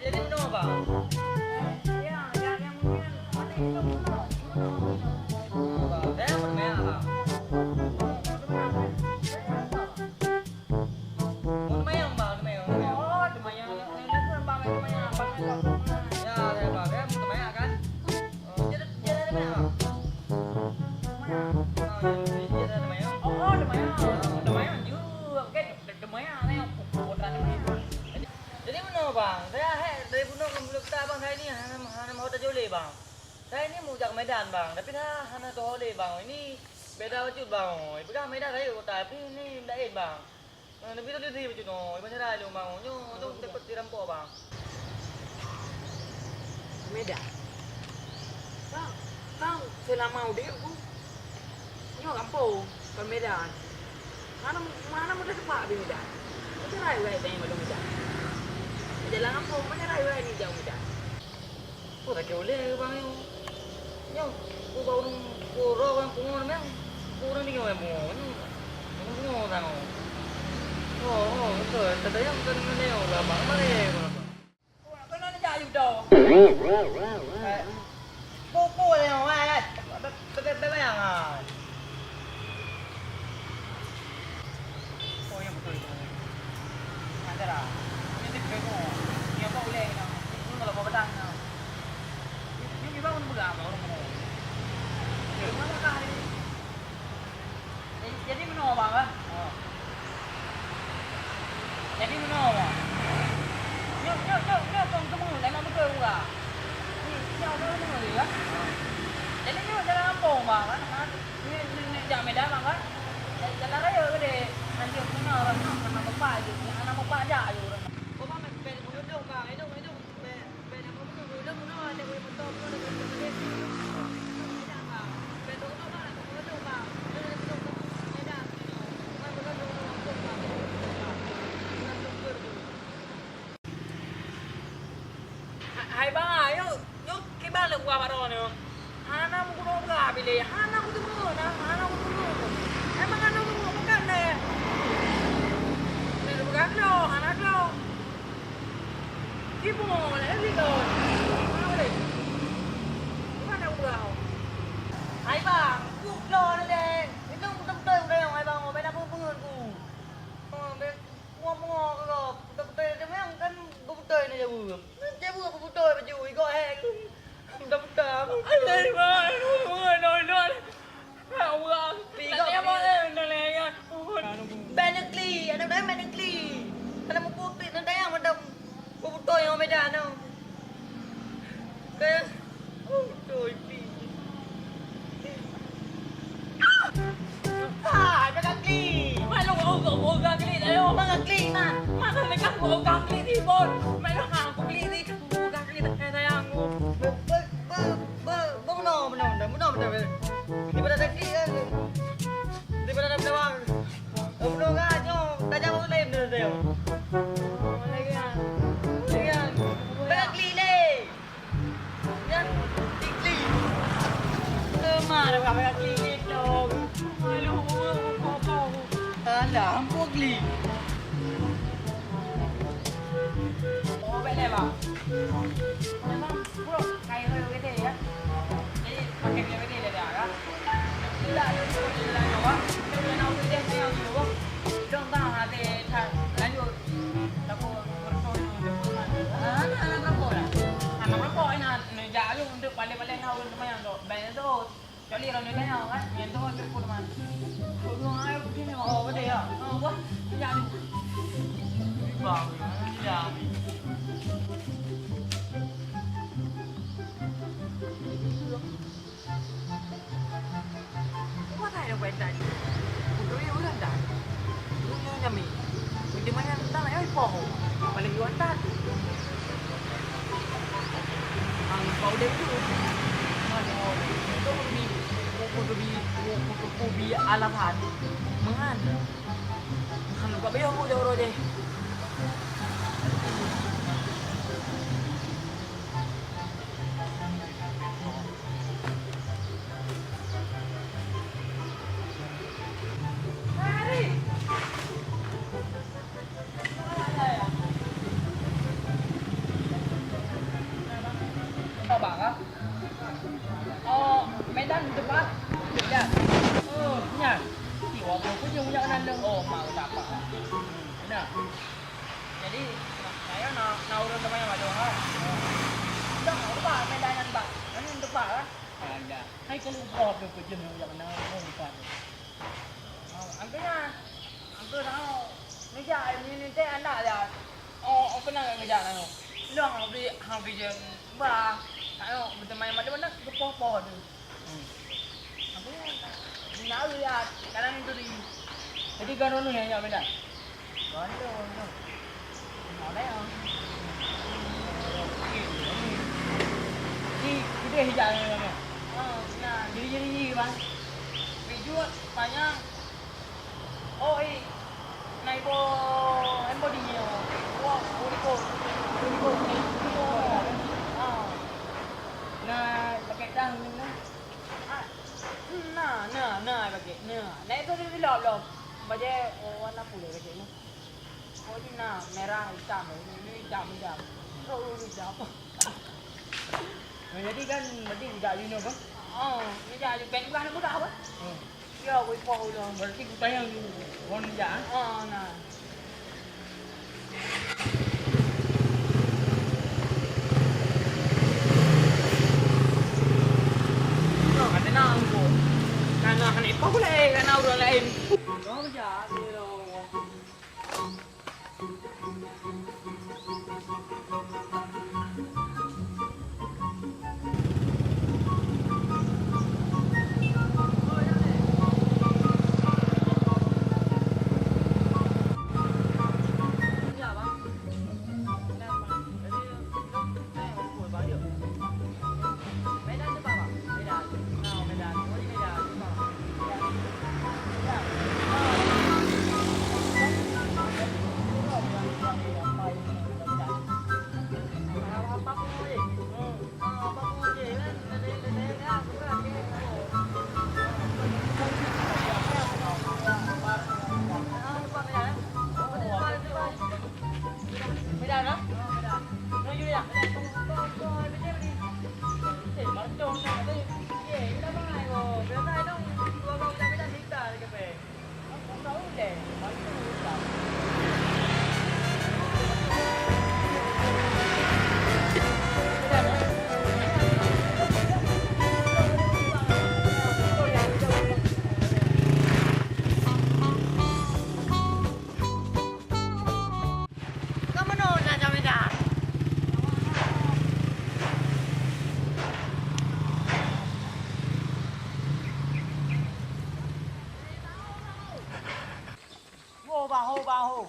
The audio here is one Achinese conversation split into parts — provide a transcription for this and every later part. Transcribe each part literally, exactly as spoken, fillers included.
Jadi meunoe, Bang. Ya, ya, yang mungkin mana itu meunoe, meunoe, meunoe. Bang, saya pernah, Bang. Mau lumayan, Bang, lumayan, lumayan. Oh, lumayan. Yang itu, Bang, lumayan, Bang. Ya, ya, Bang, ya, lumayan kan? Oh, jadi, jadi lumayan, Bang. Lumayan. Oh, jadi, jadi lumayan. Oh, oh, lumayan. Lumayan juga. Oke, lumayan, ya. Jadi, jadi meunoe, Bang. Saya hek dari bunoe ke Meuleuktah, Bang. Saya ni hana, hana mau tajolé, Bang. Saya ni mau jak Medan, Bang. Tapi saya hana tahu lé, Bang. Ini beda bacut, Bang. Ipeugah Medan saya kota, tapi ini laén, Bang. Eh, Nabi tadi di bacut no. Iban cara lu, Bang. Nyoe tu takut dirampok, Bang. Medan. Bang, bang, selama udép ku, nyoe gampông, kon Medan. Mana, mana mudah tepak di Medan. Macam mana wai tanya malu Medan? Jalan gampông, macam mana wai ni jauh Medan? Oh, tak boleh, bang, nyoe. Nyoe, ku bak ureueng, ku roh ureueng pungo nyan. Ku ureueng tinggai pungo. Nyoe, ureueng pungo tang. Oh, oh, betul. Tadayang bukan dengan nyoe, bang. Mari, bang. Keunoe neujak aju doh. Eh, peue-peue lé nyoe, eh. Be-, be-, be-, be-, bayang, ah. Oh, nyang beutôi tu. Antara. Ini dia kena. Nyang apa ulèe kena. Ini kalau bawa pedang, nah. Ini, ini baru pegang, baru pegang. Dia mana kah ni? Jadi, jadi meunoe, bang, kan? Oh. Jadi meunoe, bang. Nyoe, nyoe, nyoe, nyoe, kong teumeu, laén beutôi uroe. Ni, nyoe, nyoe, nyoe, ya. Jadi nyoe jalan gampông, bang, kan? Ni, ni, ni, jak Medan, bang, kan? Ja-, jalan raya ke deh? Nanti aku kenal orang, orang nampak je. Orang nampak jak je orang. Oh, bang, bang, bang, bang, bang, bang, bang, bang. Hai bang, ayo, nyoe kiban lé buah baroe nyoe. Hana meukeunong bra bilé, hana kuteumé na, hana kuteumé. Emang hana kuteumé, bukan deh. Lé bukan klo, hana klo. Ibu, lé, lé, lé. Mana boleh? Bukan ada urau. Hai bang, ku klo ni deh. Itu betul-betul urang, hai bang, beda pun pengen ku. Oh, be-, pungo-pungo ke kau? Betul-betul dia memang kan betul ni jauh. Jauh betul baju, igok hai. Betul-betul. Hai bang, aku pengen nonton. Hai orang. Pi, tak kau ada pi. Apa, eh, nonton lagi. Bèk neukli, aneuk dayang bèk neukli. Aneuk muphom pih aneuk dayang mantong beutôi ngon Medan nyoe. Keu beutôi pih. Ah, bèk kakli. Mak lôn, oh, oh, oh, kakli dah, yo. Mak kakli, Mak. Mak kakli, kakli, kakli, Mak lôn, ah, aku kli. Bukan kita, eh, sayangku. Be-, be-, be-, be-, be-, meunoe, meunoe, meunoe, meunoe, meunoe. Daripada tadi, kan, daripada ada belawang. Eh, meunoe, kan, nyoe, tajam aku lain dah, dah. Lagi, kan. Lagi, kan. Bagi lé. Nyan, tikli. Eh, ma, dah bagi tikli, dong. Aduh, aduh, aduh, aduh. Alah, ampun, kli. Oh, bèk lé, bang. Memang, bro, kayu kayu gede, ya. Jadi, pakai kayu gede, gede, ya. Tidak, tidak, tidak, tidak, ya, bang. Kita boleh nak udah, ya, ya, bang. Dong, bang, habis, tak, lanjut. Tak apa, merokok, minum, minum, minum. Ah, anak, anak merokok lah. Anak merokok, enak. Neujak laju untuk paling-paling nak ureueng teumanyong tu. Bèk tu. Kecuali ureueng neutanyong kan, nyang tu tu pun teman. Ureueng ai begini, oh, betul ya. Oh, wah, nyang ni. Bang, ya. Wah, tak ada buat tadi. Untuk dia orang dah. Dunia nyami. Di mana entah nak ai poh. Paling dua tak. Ang kau deh tu. Aduh, itu kudu bi, kudu bi, kudu bi alasan. Mengan. Mengan kau bayar aku jauh deh. Hai ka lheueh gob lôn peujeuet jak keunan, oh, lupa lôn. Oh, angkeu nyan. Angkeu nyan, oh. Neujak, eh, ni, ni, teh anak jak. Oh, oh, keunan ka geujak nyan, oh. Lôn habéh, habéh jeuem bah. Ayo, beuteumayang malam na geupoh-poh tu. Hmm. Angkeu nyan, na, na, ya, kadang tu di. Jadi, kan anu nyang jak Medan? Bandum tu. Boleh, ah. Ji, ji deh jak nyoe, nyoe. Oh, nah. Jadi, jadi, ji, Bang. Bijut, panyang. Oh, eh. Naibo, embo di nyoe. Wah, oh, di ko. Di ko. Ah. Nah, pakai tang ni, nah. Ah. Nah, nah, nah, pakai. Nah. Nah, itu di lop, lop. Bajai, oh, warna putih pakai ni. Oh, ini na merah, hitam. Ini, ini hitam, hitam. Oh, ini hitam. Nah, jadi kan berarti jak you know, Bang? Oh, ini jak you pen bukan mudah, apa? Hmm. Ya, wei poh udah. Berarti kutanyong you, Bang, jak, ah? Oh, nah. Nah, kata nak aku. Nah, nah, ni poh boleh, karena orang lain. Kau jak, you know. Medan, ah? Menuju ya? Eh, Marcong, eh, eh, kita bangai, oh. Biasa dong, dua orang kita Medan, kita lagi, pe. Aku tahu deh, Marcong, kita. Ka meunoe na jamé dah. Ho, bah, ho, bah, ho.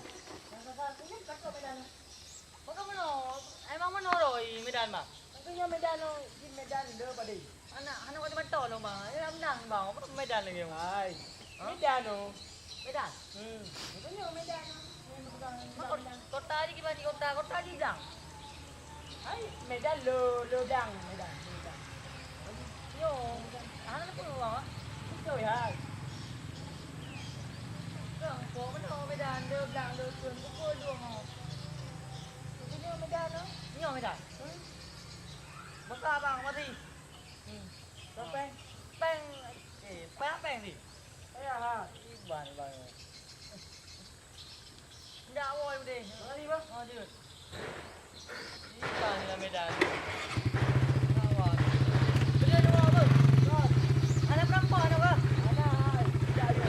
Maka meunoe, emang meunoe roi Medan, bah? Tapi nyoe Medan nyoe, jih Medan le padé. Hana, hana ka jibantu lôn, bang. Eh, lam nang, bang. Apa Medan lagèe nyoe? Hai. Ha? Medan nyoe. Medan? Hmm. Bukan nyoe Medan nyoe. Nyoe bukan Medan. Kota jih kiban di kota, kota jih blang. Hai, Medan le, le blang Medan, le blang. Nyoe, hana peue, bang, ah? Beutôi, hai. Bang, kok meunoe Medan, le blang, le thôn, pukul dua nyoe. Itu nyoe Medan, ah? Nyoe Medan. Hmm? Meuka, bang, mari. Hmm. Pèng, pèng, eh, pèng, pèng di. Payah ha. Iban, iban. Ndak awai udeh. Mari, bah. Oh, jeuet. Iban lah Medan. Awai. Beli dua, bah. Ada berapa, ada, bah? Ada, tidak ada.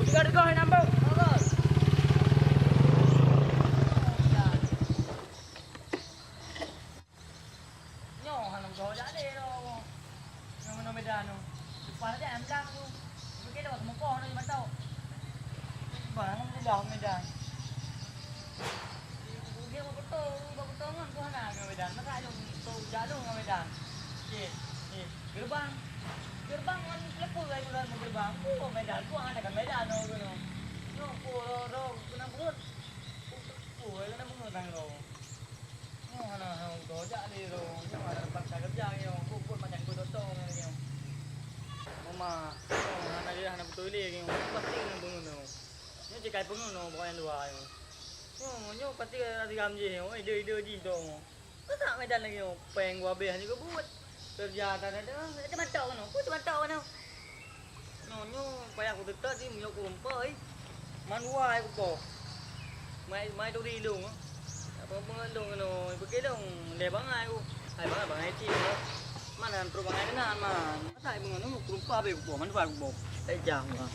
Tiga, tiga, enam, bah. Bagus. Nyoe hana meugoe jak lé lom. Nyoe meunoe Medan nyoe. Leupah lagèe nyang blang tu. Pike lewat meukoh nyoe mantong. Bah, alhamdulillah Medan. Dia bak beutôi, bak beutôi ngon tu hana ngon Medan. Masa lôn tu jak lôn ngon Medan. Ye, ye. Gerbang. Gerbang ngon leupah ai bulan gerbang. Oh, Medan tu hana kan Medan nyoe tu nyoe. Nyoe po ro, ro, keunan buet. Po, po, keunan buet nang ro. Nyoe hana, hana meugoe jak lé lôn. Nyoe hana teumpat keureuja nyoe. Buet-buet macam buet doto nyoe. Mama, nyoe hana lé, hana beutôi lé nyoe. Pasti nyoe peungeut nyoe. Nyoe jih kai peungeut nyoe, bak nyang luwa nyoe. Nyoe, nyoe pasti rasiram jih nyoe. Ide-ide jih dong. Masa Medan lagèe nyoe, pèng geuhabéh nyoe geubuet. Keureuja tan ada, ada mantong keunoe. Peue mantong keunoe? Nyoe, nyoe payah kuteutap di miyueb ku rumpok, eh. Man wai ku poh. Mai, mai turi lôn, eh. Apa-apa lôn keunoe, pike lôn, lé bangai ku. Hai bangai, bangai cit, eh. Mana trok bangai keunan, man. Masa ibu ngono, kerupa habéh kuboh, mana kuboh? Eh, jam, man.